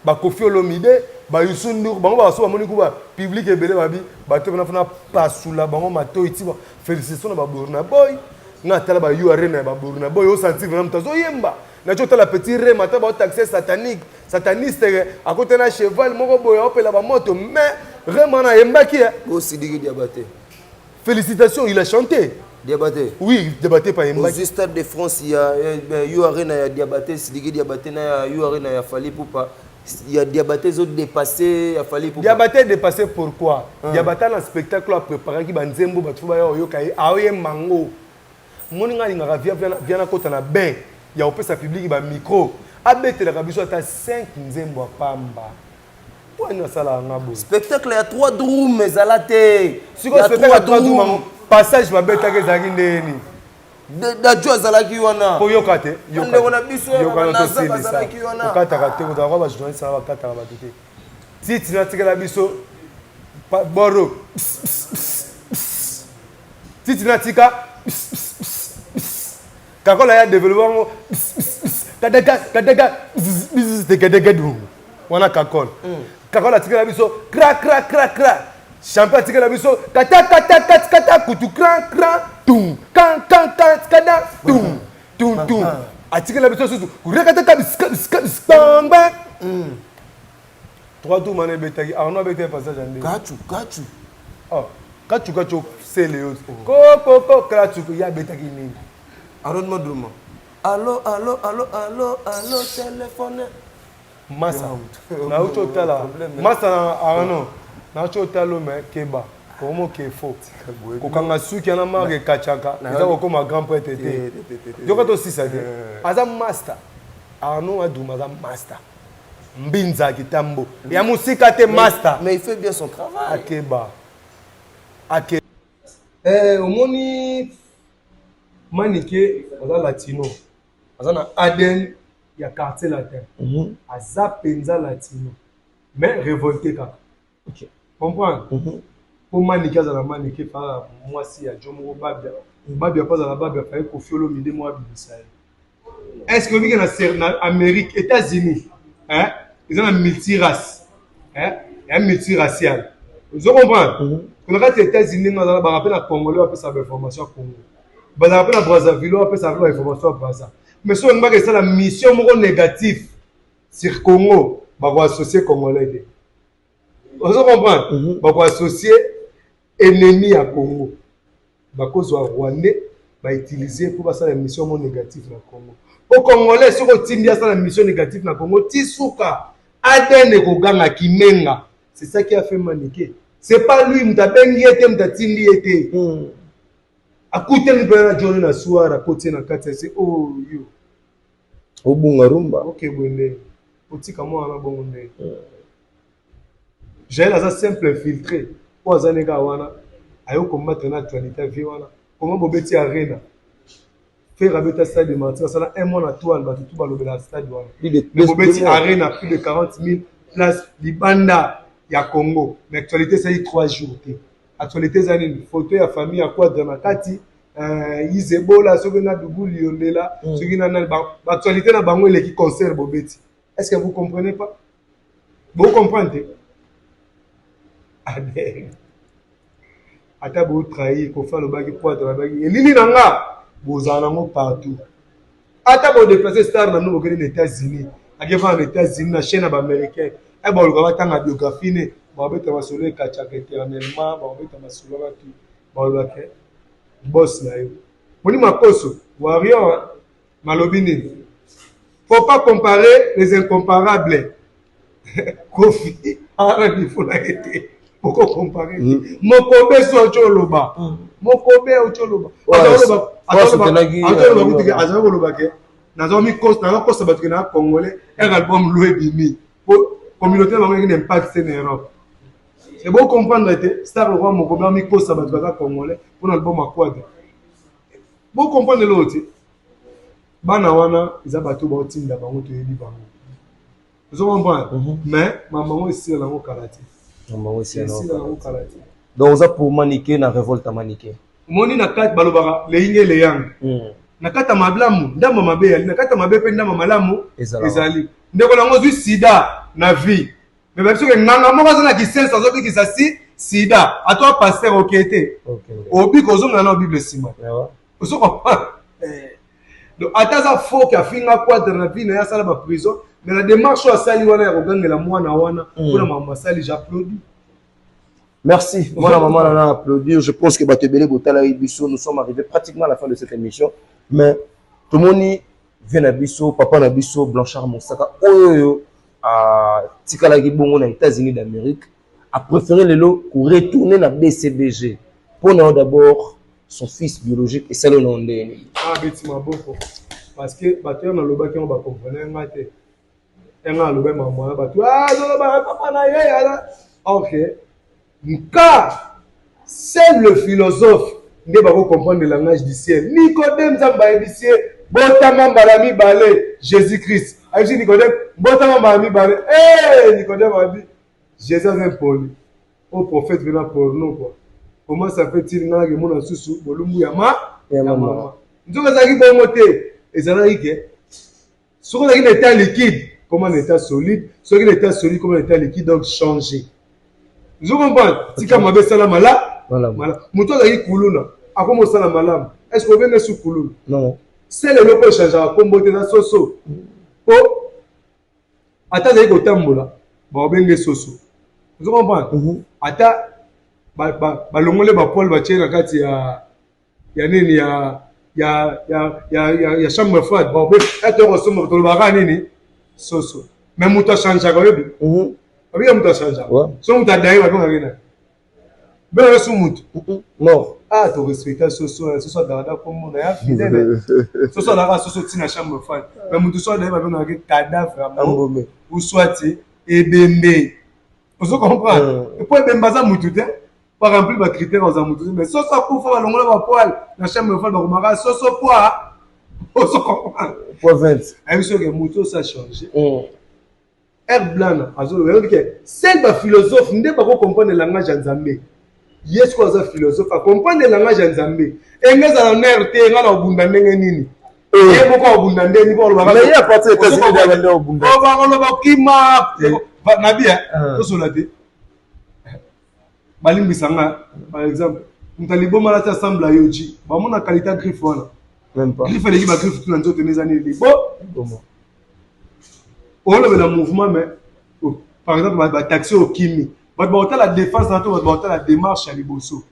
baKoffi Olomide, baYoussou N'Dour, bango bakaso bamoni kuba public ebele, babi bato mpena fana pasula bango matoi ti félicitation na baBurna Boy. Nga atala ba U Arena ya baBurna Boy, osentir vraiment moto azoyemba. Nati otala petit Rema, ata baotaxe satanique, sataniste, akota na cheval moko boye, aopela bamoto, mais Rema na ayembaki. Osidiki Diabaté. Félicitations, il a chanté. Diabaté. Oui, Diabaté pa ayembaki. Ozwi Stade de France ya U Arena ya Diabaté, Sidiki Diabaté, na ya U Arena ya Fally Ipupa, ya Diabaté ezodépasse ya Fally Ipupa. Diabaté dépassé pourquoi? Diabaté na spectacle apréparaki banzembo, bato fo baya oyoka ye aoyemba ngo. Moni nga alingaka via nakota na bain ya kopesa public bamicro, abetelaka biso ata 5 nzembo ya pamba. Mpo ani asalaka nga boye? Spectacle ya 3 drum ezala te. Sikoyo spectacle ya 3 drum, passage babetaki ezalaki ndeni? Dajo azalaki wana. Po yoka te. Ndeko na biso bazalaki wana. Okataka te, kozala kwa bajournaliste na bakataka bato te. Titi natikela biso boro, titi natika kakola ya développe yango kadaka kadaka tekedekedu wana. Kakol, Kakol atikela biso kra kra kra kra. Champion atikela biso kata kata kata kata kutu kran kran tum kan kan kan kada tum tum tum. Atikela biso susu kurekataka bisika bisika bisika trois tours mana ebetaki. Arno abetaki passage ya ndenge. Kachu kachu. Oh, kachu kachu sele yo kokoko kachu, ye abetaki nini? Arnaud Madruma, allo allo allo allo allo, téléphone. Masa nauti otala masa na Arno, nauti otala me keba omoke fo kokanga suki wana marke ekachaka eza kokóma grand prêtre te. Yoka tosisa te, aza master. Arno Aduma aza master mbinza kitambo ya mosika te, master. Mais il fait bien son travail. Akeba ake omoni Manike aza latino, aza na ADN ya Quartier Latin. Aza mpenza latino mais révolté kaka. Comprendre? Mpo Manike azala Manike, faa mwasi ya jo moko Babia, Babia mpo azala Babia, faye Koffi Olomide moko abimisa ye. Est ce que obike na Amérique, États-Unis, hein? Eza na multirace, hein? Ya multiracial, ozo comprendre? Na kati ya États-Unis, ndenge azala baka mpe na Congolais bapesaka bainformation ya Congo, bazalaka mpe na Brazzaville oyo bapesaka mpe bainformation ya Brazza. Mais soki olingi baka esala mission moko négatif sur Congo, bakoassocie Congolais te, ozo comprendre? Bakoassocie ennemi ya Congo, bakozwa Rwandais, bautilize mpo basala mission moko négative na Congo. Po congolais soki otindi asala mission négative na Congo ti suka ADN ekoganga kimenga. C'est ça qui a fait Manike. C'est pas lui mutu abengi ye te mutu atindi ye te. Akutani mpe na John na soir akoti ye na kati ya se oh yo. Obunga rumba. Ok boye nde otika mwana na bongo nde. Jael aza simple infiltré oyo aza nde kaka wana ayo combattre na actualité ya vie wana. Comment bobeti arena? Ferre abeta stade de martyr asala un mois na toile bato tout balobela stade wana. Mais bobeti arena plus de 40 000 places libanda ya Congo. Mais actualité esali 3 jours te. Actualité eza nini? Photo ya famille ya Quadra na kati Izebola soki na Dubu Liondela soki na nani ba actualité na bango eleki concert bobeti. Est-ce que vous comprenez pas? Vous comprenez te? Amen. Ata bo trahir Koffi alobaki Quadra alobaki elili na nga bozala nango partout. Ata bo déplacer star na bino bokende na États-Unis akefana na États-Unis na chaîne ya ba américain e baluka batanga biographie ne bakobeta masolo ekatchaka éternellement bakobeta masolo wana tout balobaka boss na yo moni makoso warrior malobi nini faut pas comparer les incomparables Koffi aza na niveau na ye te oko comparer te mokobe so auti oloba mokobe auti oloba azali koloba ke nazokosa bato ke na congolais un album lo ebimi po communauté na bango eki na impact te na Europe. C'est bon comprendre te star lokwa mokobe amikosa bato baza congolais mpona album aquadre. Bo comprendre eloko te. Bana wana eza bato baotinda bango toyebi bango. Ozo comprendre? Mais mama ngo esila nango kala te. Mama ngo esila nango kala te. Donc oza pour Manike na révolte ya Manike. Omoni na kati balobaka leyinge leyanga. Na kati ya malamu ndambo mabe ezali, na kati ya mabe mpe ndambo malamu ezali. Ndeko nango ozwi sida na vie. Mais ba biso ke nganga moko aza na kisenso azobikisa si sida. Atoa pasteur oke te. Obika ozongela na Bible nsima. Ozo comprendre? Donc ata aza faux ke afinga Quadra na vie na ye asala ba prison, mais la démarche oyo asali wana ya kogangela mwana wana mpona makambo asali, j'applaudis. Merci. Moi, la maman, on a applaudir. Je pense que bato ebele botala biso, nous sommes arrivés pratiquement à la fin de cette émission. Mais tout le monde vient na biso, papa na biso, Blanchard Mosaka, oyo a tikalaki bongo na États-Unis d'Amérique, a préféré lelo pour retourner na BCBG. Pour nous d'abord son fils biologique et ça le nom de Ah beti maboko parce que bato ya nalobaki yango bakomprene nga te. Nga alobi maman na bato ah azoloba papa na ye ala. OK. Nka seul le philosophe nde bako comprendre le langage du ciel. Nicodème Nzambe ayebisi ye botama mbala mibale Jésus-Christ. Ayebisi Nicodème botama mbala mibale. Eh Nicodème abi Jésus aza impoli. Au prophète vena porno quoi. Comment ça fait-il nga ke mona susu bolumbu ya ma ya mama. Nzoka ezalaki bongo te. Ezalaki ke soki ozalaki na état liquide comment na état solide, soki na état solide comment na état liquide, donc changer. Vous comprenez? Tika mabe sala mala. Mala. Moto azalaki kuluna, akoma osala malamu. Est-ce que obenge su kuluna? Non. Sele eloko echangeaka kombo te na soso. Po ata azali kotambola, baobenge soso. Vous comprenez? Ata balongole ba poil batie na kati ya ya nini ya ya ya ya ya, ya chambre froide. Bon, ata okosomba tolobaka nini soso. Mais moto achangeaka oyebi. Babika moto achangeaka. So moto adaye babengaka nini? Bengaka su moto. Mort. Ah, to respecta soso, soso agarda kombo na ya fidèle. Soso alaka soso tina chambre froide. Mais moto so adaye babengaka cadavre ambome. Ou soit ebembe. Ozo comprendre? Et puis ebembe aza mutu te. Pas remplir ba critères oza mutu te. Mais soso akufa balongola ba poil na chambre froide bakomaka soso poids. Ozo comprendre? Poids 20. Ayebi soki mutu osa changer. Air blanc azoloba yoki ke seul ba philosophe nde bako comprendre langage ya Nzambe. Yesu ko aza philosophe a comprendre langage ya Nzambe. Enga ezala honneur te nga na obunda ndenge nini. Ye moko obunda ndenge nini olobaka. Mais ye à partir des États-Unis nde abanda obunda. Oba koloba kima na bien tosola te. Balimbisa nga par exemple moto aliboma alati ensemble ya yoji bamona qualité ya griffe wana. Même pas. Griffe eleki ba griffe tout na nzoto eza nini libo. Olobela mouvement mais par exemple ba taxi okimi bato bakotala défense na to bato bakotala démarche ya liboso.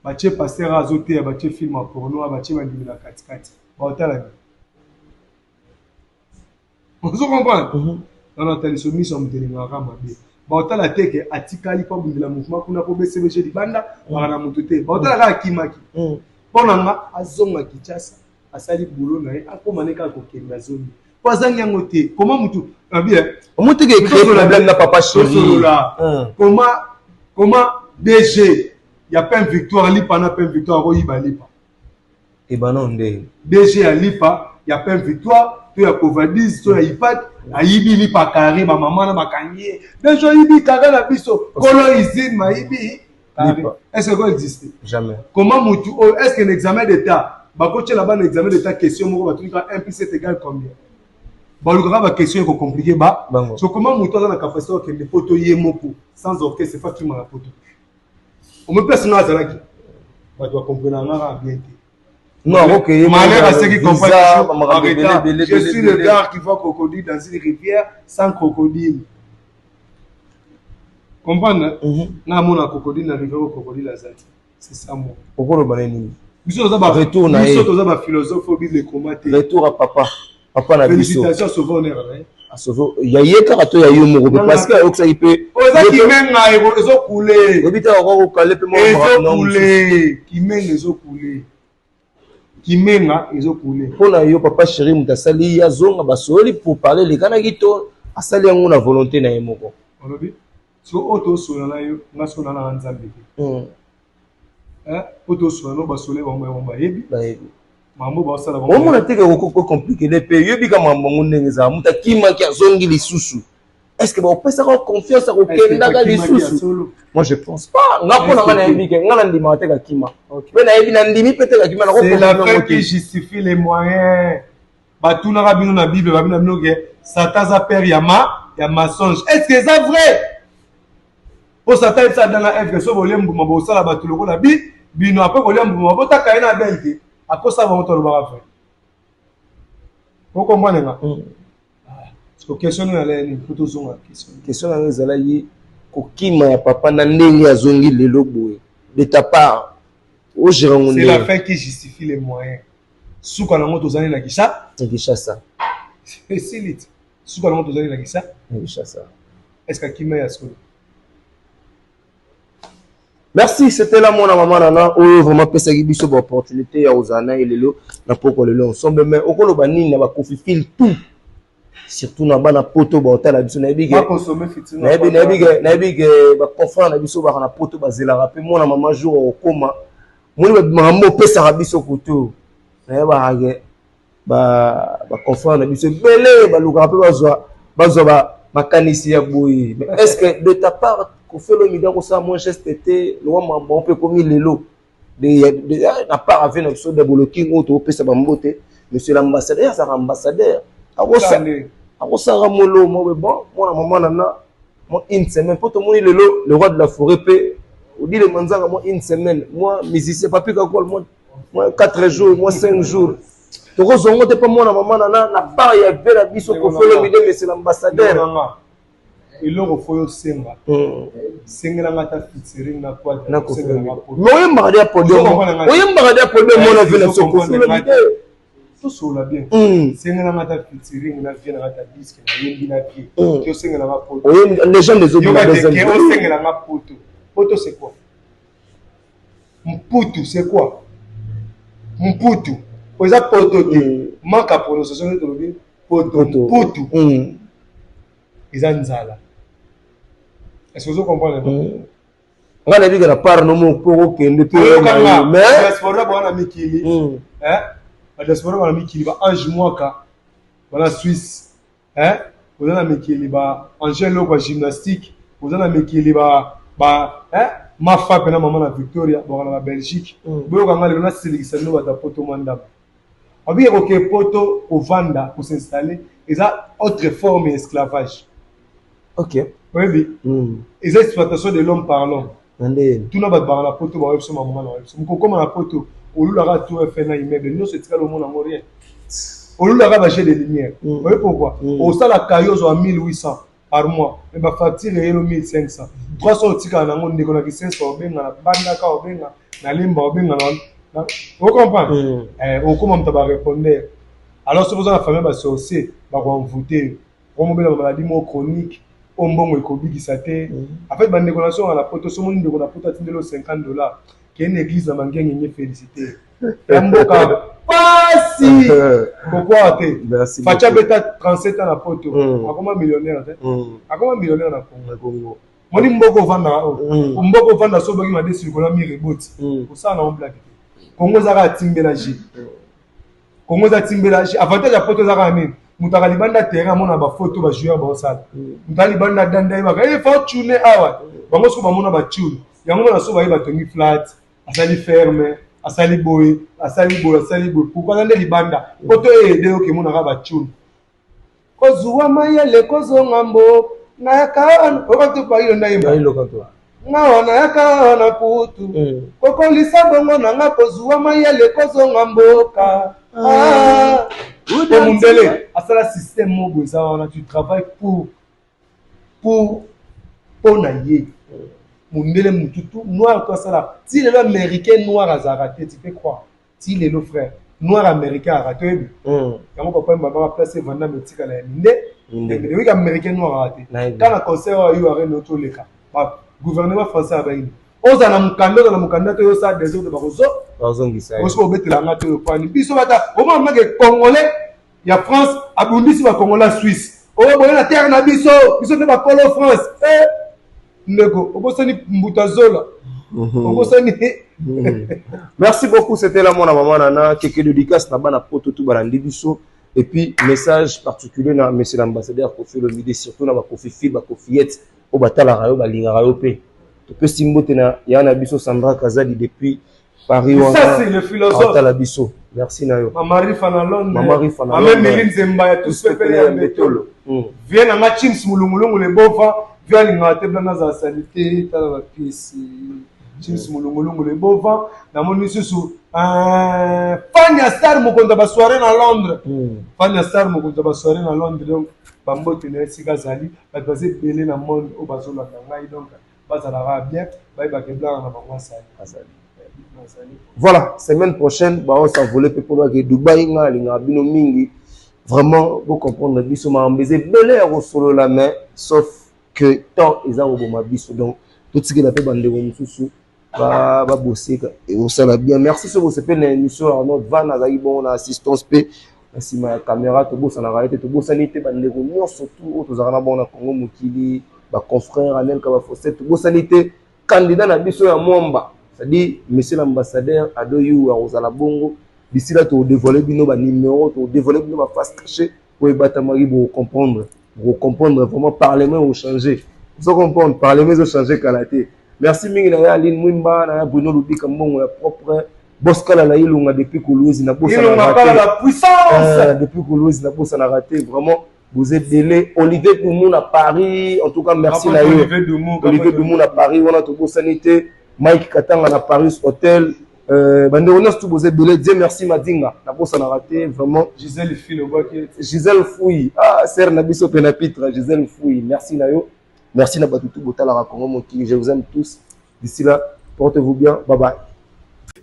Batie pasteur azoteya, batie film ya porno, batie bandimi na katikati. Baotala nini? Ozo comprendre? Nano ataliso miso ya moto elingaka mabe. Baotala te ke atikali mpo abundela mouvement kuna, mpo BCBG libanda baka na moto te. Baotala kaka akimaki. Mpo na nga, azonga Kinshasa, asali boulot na ye, akóma ne kaka kokende, azongi mpo azangi yango te. Koma mutu abi Omoni te ke créer problème na Papa Chéri? Tosolola. Koma DG ya Pain Victoire, lipa na Pain Victoire, akoyiba lipa? Ebana nde. DG ya lipa ya Pain Victoire to ya Covadis to ya Ipat ayibi lipa carré, bamama na bakangi ye: "DG, oyibi carré na biso." Kolo usine mayibi carré. Est ce que ko existe? Jamais. Comment mutu oyo, est ce que na examen d'état bakotiela bana examen d'état question moko, batuni kaka 1 plus 7 égale combien? Balukaka baquestion ekocompliquer ba Bango. So comment moto aza na capacité okende poto ye moko sans orchestre, fa kima na poto? Omoi place nga azalaki, bato bakomprena nga kaka bien te. Non, ok. Malheur à ceux qui comprennent toujours. Je suis le gars qui voit crocodile dans une rivière sans crocodile. Comprendre? Nga mona crocodile na rivière, crocodile azali. C'est ça moi. Okoloba na nini? Biso toza ba Retour na ye. Biso toza ba philosophe oyo Bible ekoma te. Retour à papa, papa na biso. Félicitations, sauveur honneur na ye. Asovo ya ye kaka to ya yo moko mpe? Parce que ayokisaki mpe. Oyo eza kimenga, ezokule. Oyebi te, akokale mpe. Ezokule, kimenga ezokule, kimenga ezokule. Mpo na yo, Papa Chéri, moto asali ye azonga, basololi pour parler, elekanaki to asali yango na volonté na ye moko? Olobi so oyo tosola na yo, nga so na nanga Nzambe te. Oyo tosola no, basole bango, bango bayebi. Bayebi. Mambo basala. Omona te ke okocompliquer mpe yoyebi ka makambo yango ndenge ezala. Moto akimaki, azongi lisusu, est ce que baopesaka confiance akokendaka lisusu? Moi, je pense pas. Nga, mpo na nga, nayebi ke nga nandimaka te kakima mpe nayebi, nandimi mpe te kakima. C'est la fin qui justifie les moyens. Batunaka bino na Bible, babina bino ke Satan aza père ya mensonge. Est ce que eza vrai? Mpo Satan ayebisa Adam na Eve ke so bolie mbuma, bosala bato lokola bino. Apres kolia mbuma, botaka ye na Abel te, akosala bango. Tolobaka vrai, okomprendre nga? Parce question oyo alaya nini po tozonga question? Question nango ezalaki kokima ya papa na ndenge azongi lelo boye, de ta part ogérer yango? C'est la fin qui justifie les moyens. Suka nango tozali na Kisa. Na Kinshasa. Esili ti suka nango tozali na Kisa. Na Kinshasa. Est ce que akima ya solo? Merci, c'était là mwana mama nana oyo vraiment pesaki biso baopportunité ya kozala na ye lelo na poko lelo ensemble. Mais okoloba nini na bakofi fil tout, surtout na bana poto baotala biso? Nayebi ke Bakonsome fitina. Nayebi ke baconfrère na biso baka na poto bazelaka mpe mwana mama jour okokoma. Moni makambo opesaka biso kutu, nayebaka ke baconfrère na biso ebele balukaka mpe bazwa makanisi ya boye. Mais est ce que de ta part, Koffi Olomide akosala mwa geste te lokwa makambo mpe ekomi lelo na part ave na biso Double King oyo tokopesa bambote, monsieur l'ambassadeur, azalaka ambassadeur, akosala molo mo bon mwana mama nana mwa une semaine, mpo tomoni lelo le roi de la forêt mpe Odile Manzaka mwa une semaine, mwa musicien Papi Kakol mwa 4 jours, mwa 5 jours, tokozongo te mpo mwana mama nana na part ya ve na biso Koffi Olomide, monsieur l'ambassadeur? Eloko fo yo senga, sengelanga ata featuring na na Koffi. Mais oyembaka de ya podium, oyembaka de ya podium, mona ve na biso Koffi Olomide. Tosolola bien. Sengelanga ata featuring na vie nanga, ata disque nayembi na vie ti osengelanga poto. Légende ezobima. Osengelanga poto. Poto, c'est quoi? Mputu, c'est quoi mputu? Po eza poto te, manque ya prononciation nde tolobi poto. Mputu eza nzala. Est ce que ozo comprendre? Nga nayebi ke na part no moko mpo okende to. Diaspora bwana mikili, badiaspora bana mikili, ba Ange Mwaka bana Suisse, oza na mikili, ba Angel Loko ya gymnastique, oza na mikili, ba Mafa mpena mama na Victoria bwaka na Babelgique. Boyokanga lelo, nasilikisa bino bato ya poto mwa ndambo. Babike koke poto, kovanda, kos'installer eza autre forme ya esclavage. Oyebi, eza exploitation de l'homme par l'homme. Tuna bato baka na poto, baoyebi biso mamama na oyebi biso. Mokokoma na poto, olulaka tour Eiffel na immeuble nyonso etikali, omona yango rien. Olulaka ba jeu de lumière. Oyebi pourquoi? Osala kayo, ozwa 1800 par mois, mais bafacture eyelo 1500, 300 otikala nango. Ndeko na Kisenso obenga, na Bandaka obenga, na Lemba obenga na Ocomprendre? Okóma moto barépondeur. Alors soki oza na famille basorcier, bakoenvoûte yo, okomobela bamaladi moko chronique oyo mbongo ekobikisa te. En fait, bandeko na songa na Poto, somoni ndeko na Poto atindeli yo 50 $, kende na église na Mangengenge, félicité ya mboka pasi kokwara te. Merci. Faci abeta 37 ans na Poto, akoma millionnaire te, akoma millionnaire na Congo. Moni mboka ovandaka oyo, mboka ovanda so oboki madesi likolo ya mire eboti, osala nango blague te. Congo eza kaka timbela g, Congo eza timbela g. Avantage ya Poto eza kaka nini? Moto aka libanda terrain amona bafoto bajoueur baosala, moto aka libanda danda yebaka e fa tune awa. Bango soki bamona batune yango, mona so baye batongi flat, asali ferme, asali boye, asali boye, asali boye. Pourquoi? Aza nde libanda. Poto eyede yo kemonaka batune kozuwa mayele kozonga mbo nayaka wana oyoka te pailo ndayemba nga wana yaka wana kutu kokolisa bongo na nga kozuwa mayele kozonga mboka. Po mundele asala système moko eza wana, tu travailles pour mpo na ye. Mundele mututu noir to asala ti lelo, américain noir azalaka te. Tu peux croire, ti lelo, frère, noir américain azalaka te. Oyebi yango, papa mama place evandama etikala ya minde. Oyiki américain noir azalaka te. Kaka na concert oyo ayo arene toleka, gouvernement français abayini ozala na mokanda, ozala na mokanda te, oyosala désordre, bakozo bazongisa. Osi obetelanga te, opani biso bata omona make congolais ya France abundisi bacongolais ya Suisse oyo boye na terre na biso, biso nde bakolo France. Ndeko, obosani mbuta zola, obosani. Merci beaucoup, c'était la mwana mama nana keke. Dédicace na bana Poto tu balandi biso, et puis message particulier na monsieur l'ambassadeur Kofi Olomide, surtout na bakofi fil bakofiyete oyo batalaka yo, balingaka yo mpe topesi mbote na ya na biso Sandra Kazadi depuis Paris. Ça, c'est le philosophe. Atala biso, merci na yo. Mama Rifa na Londres. Mama Rifa na Mama Londres. Emily Nzemba ya tous pepele ya Mbetolo. Vie na nga Chims Mulungulungu le bova, vie alingaka te blana azala salite, tala ba pièces. Chims Mulungulungu le bova, namoni lisusu Fania Star mokonzi ya basoirée na Londres. Fania Star mokonzi ya basoirée na Londres, donc bambote na ye esika azali. Bato baza ebele na monde oyo bazolanda ngai, donc bazalaka bien, bayebaka eblaka na bango asali. Azali. Voilà, semaine prochaine baosavole mpe mpona ke Dubai. Ngai alingaka bino mingi vraiment, bocomprendre biso. Makambo eza ebele ya kosolola, mais sauf que temps eza koboma biso, donc totikela mpe bandeko mosusu baboseka, ekosala bien. Merci so bosepeli na émission. Arnaud Van azalaki bongo na assistance mpe na nsima ya caméra. Tobosanaka ye te, tobosani te bandeko nyonso tu oyo tozalaka na bongo na Congo Mokili, baconfrère Anelka, Bafoset. Tobosani te candidat na biso ya Mwamba, c'est-à-dire monsieur l'ambassadeur Ado Yu akozala bongo. D'ici là, todévoile bino banuméro, todévoile bino baface caché oyo ebatamaki. Bokocomprendre, bokocomprendre vraiment. Parlement ochange, ozo comprendre, parlement ezochange kala te. Merci mingi na ya Aline Mwimba, na ya Bruno Lubika, mbongo ya propre Boskala na Ilunga depuis Kolwezi, na Ilunga Kala, la puissance. Depuis Kolwezi, nabosanaka te vraiment, vous êtes délai. Olivier Doumou na Paris, en tout cas merci na yo Olivier Doumou. Olivier Doumou na Paris wana, tobosani te Mike Katanga na Paris Hotel, bandeko nyonso tu boza ebele. Dieu merci Madinga, nabosanaka te vraiment. Gisèle Fil obwaki. Gisèle Fouy, ah, sœur na biso mpe na pitre Gisèle Fouy, merci na yo. Merci na bato tu botalaka Congo Mokili, je vous aime tous. D'ici là, portez-vous bien, bye bye.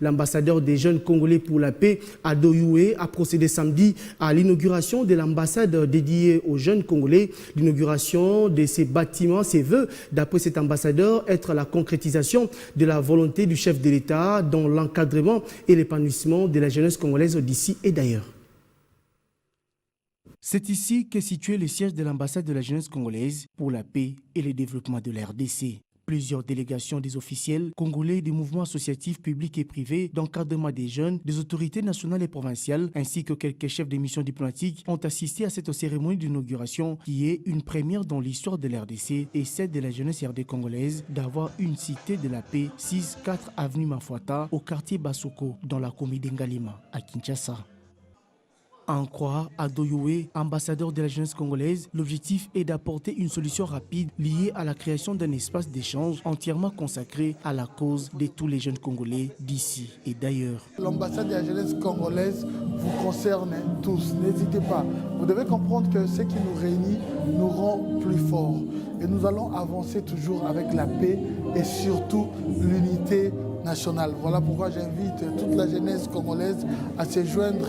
L'ambassadeur des jeunes Congolais pour la paix, Ado Yuhe, a procédé samedi à l'inauguration de l'ambassade dédiée aux jeunes Congolais. L'inauguration de ces bâtiments, ses vœux, d'après cet ambassadeur, être la concrétisation de la volonté du chef de l'État dans l'encadrement et l'épanouissement de la jeunesse congolaise d'ici et d'ailleurs. C'est ici qu'est situé le siège de l'ambassade de la jeunesse congolaise pour la paix et le développement de la RDC. Plusieurs délégations des officiels congolais, des mouvements associatifs publics et privés, d'encadrement des jeunes, des autorités nationales et provinciales, ainsi que quelques chefs de missions diplomatiques ont assisté à cette cérémonie d'inauguration qui est une première dans l'histoire de la RDC et celle de la jeunesse RD congolaise d'avoir une cité de la paix, 6-4 avenue Mafuata, au quartier Basoko, dans la commune d'Ngaliema, à Kinshasa. En croire Ado Yuhe, ambassadeur de la jeunesse congolaise, l'objectif est d'apporter une solution rapide liée à la création d'un espace d'échange entièrement consacré à la cause de tous les jeunes Congolais d'ici et d'ailleurs. L'ambassade de la jeunesse congolaise vous concerne tous. N'hésitez pas. Vous devez comprendre que ce qui nous réunit nous rend plus forts. Et nous allons avancer toujours avec la paix et surtout l'unité. nationale. Voilà pourquoi j'invite toute la jeunesse congolaise à se joindre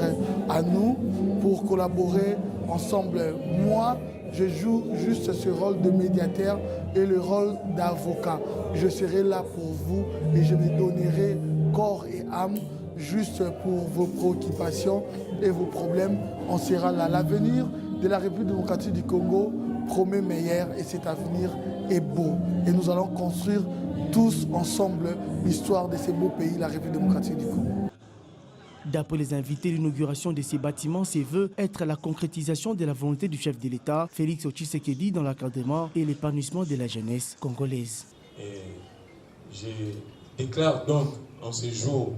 à nous pour collaborer ensemble. Moi, je joue juste ce rôle de médiateur et le rôle d'avocat. Je serai là pour vous et je me donnerai corps et âme juste pour vos préoccupations et vos problèmes. On sera là. L'avenir de la République démocratique du Congo promet meilleur et cet avenir est beau. Et nous allons construire tous ensemble l'histoire de ce beau pays, la République démocratique du Congo. D'après les invités, l'inauguration de ces bâtiments se veut être la concrétisation de la volonté du chef de l'État, Félix Tshisekedi, dans l'encadrement et l'épanouissement de la jeunesse congolaise. Et je déclare donc en ce jour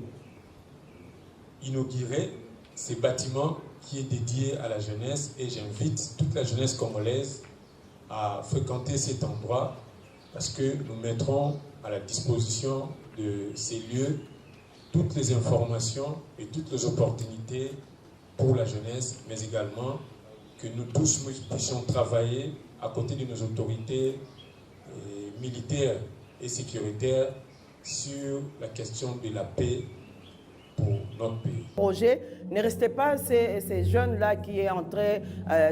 inaugurer ces bâtiments qui est dédié à la jeunesse et j'invite toute la jeunesse congolaise à fréquenter cet endroit parce que nous mettrons à la disposition de ces lieux toutes les informations et toutes les opportunités pour la jeunesse, mais également que nous tous puissions travailler à côté de nos autorités militaires et sécuritaires sur la question de la paix pour notre pays. Projet, ne restez pas ces jeunes-là qui est en train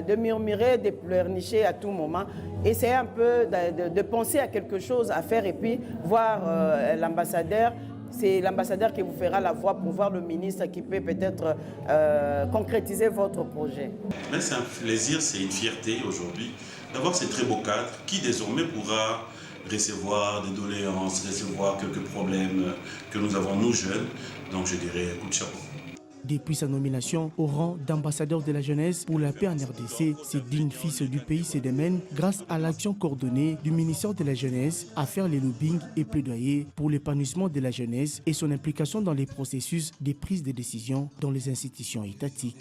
de murmurer, de pleurnicher à tout moment. Essayez un peu de penser à quelque chose à faire et puis voir l'ambassadeur. C'est l'ambassadeur qui vous fera la voix pour voir le ministre qui peut peut-être concrétiser votre projet. Mais c'est un plaisir, c'est une fierté aujourd'hui d'avoir ces très beaux cadres qui désormais pourra recevoir des doléances, recevoir quelques problèmes que nous avons nous jeunes. Donc je dirais coup de chapeau. Depuis sa nomination au rang d'ambassadeur de la jeunesse pour la paix en RDC, ce digne fils du pays se démène grâce à l'action coordonnée du ministère de la Jeunesse à faire les lobbying et plaidoyer pour l'épanouissement de la jeunesse et son implication dans les processus de prise de décision dans les institutions étatiques.